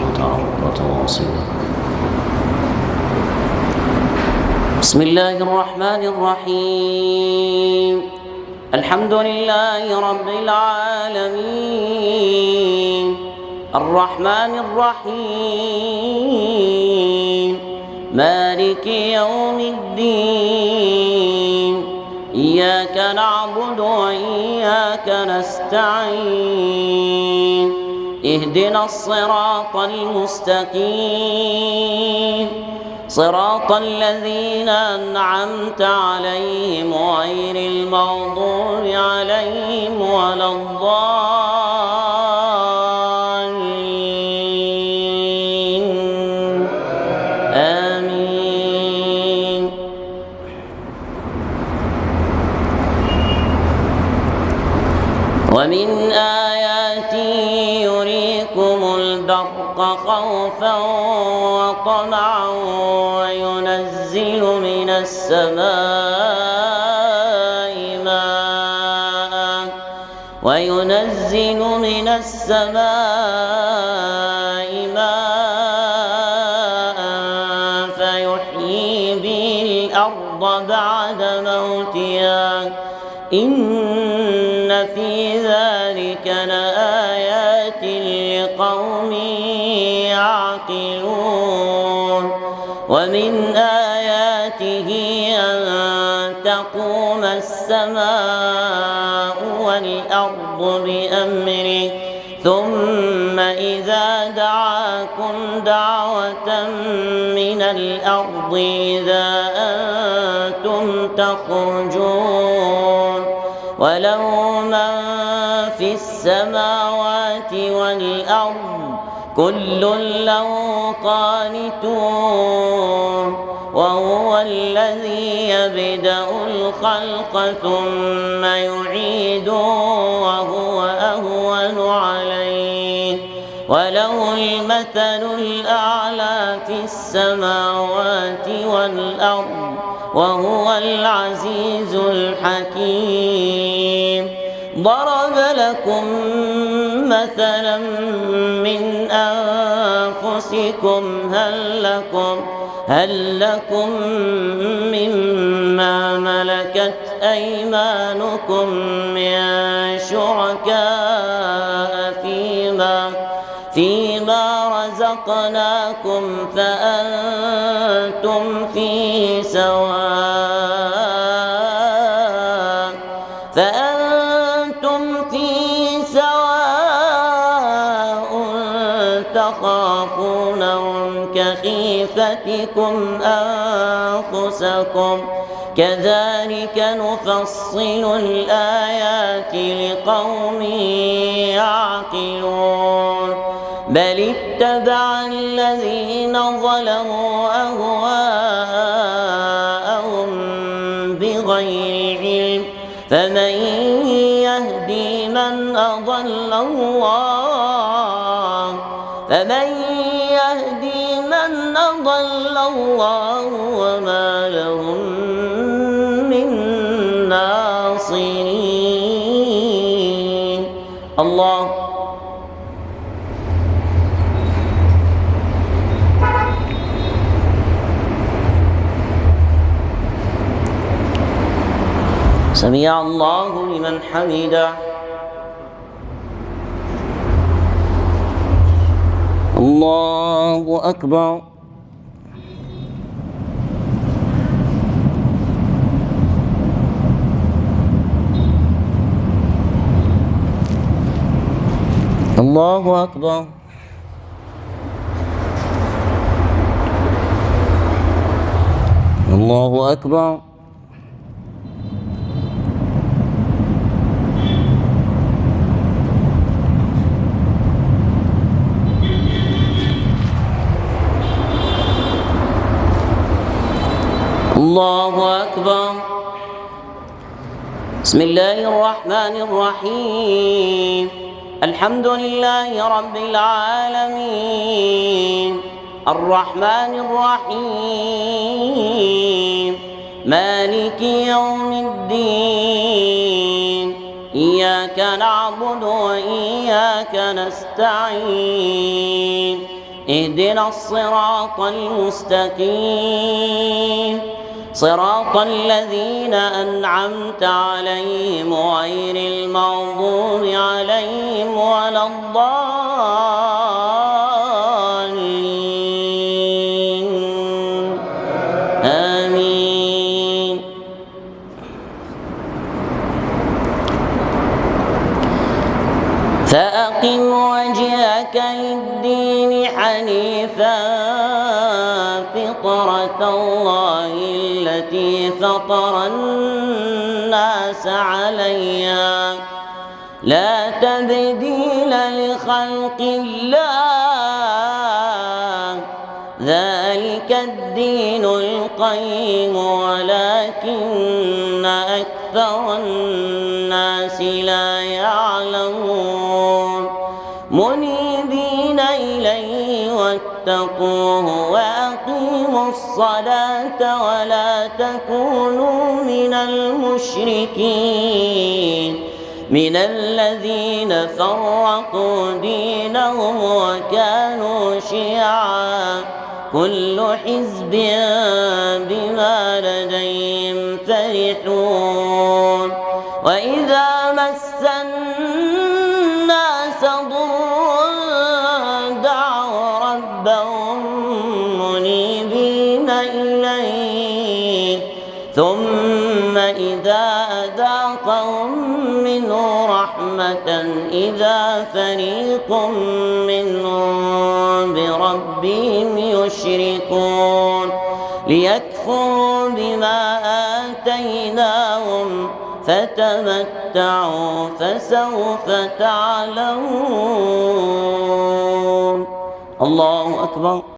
وتعالى بكرة وأصيلا. بسم الله الرحمن الرحيم. الحمد لله رب العالمين الرحمن الرحيم مالك يوم الدين إياك نعبد وإياك نستعين اهدنا الصراط المستقيم صراط الذين أنعمت عليهم غير المغضوب عليهم ولا الضالين. آمين. ومن آياته يريكم البرق خوفا وطمعا وينزل من السماء ماء فيحيي به الأرض بعد موتها إن في ذلك لآيات لقوم يعقلون. ومن آياته أن تقوم السماء والأرض بأمره ثم إذا دعاكم دعوة من الأرض إذا أنتم تخرجون. وله من في السماوات والأرض كل له قانتون وهو الذي يبدأ الخلق ثم يعيده وهو أهون عليه وله المثل الأعلى في السماوات والأرض وهو العزيز الحكيم. ضرب لكم مثلا من أنفسكم هل لكم مما ملكت أيمانكم من شركاء فيما رزقناكم فأنتم فيه سواء تخافونهم كخيفتكم أنفسكم كذلك نفصل الآيات لقوم يعقلون. بل اتبع الذين ظلموا أهواءهم بغير علم فمن يهدي من أضل الله وما لهم من ناصرين. الله سمع الله لمن حمده. الله أكبر. الله أكبر. الله أكبر. الله أكبر. بسم الله الرحمن الرحيم. الحمد لله رب العالمين الرحمن الرحيم مالك يوم الدين إياك نعبد وإياك نستعين اهدنا الصراط المستقيم، صراط الذين أنعمت عليهم غير المغضوب عليهم ولا الضالين. آمين. فأقم وجهك للدين حنيفا فطرة الله التي فطر الناس عليها، لا تبديل لخلق الله، ذلك الدين القيم ولكن أكثر الناس لا يعلمون. منيبين إليه واتقوه وأقيموا الصلاة ولا تكونوا من المشركين، من الذين فرقوا دينهم وكانوا شيعا، كل حزب بما لديهم فرحون. وإذا مس الناس ضر دعوا ربهم منيبين إليه، ثم إذا أذاقهم منه رحمة إذا فريق منهم بربهم يشركون، ليكفروا بما آتيناهم فتمتعوا فسوف تعلمون. الله أكبر.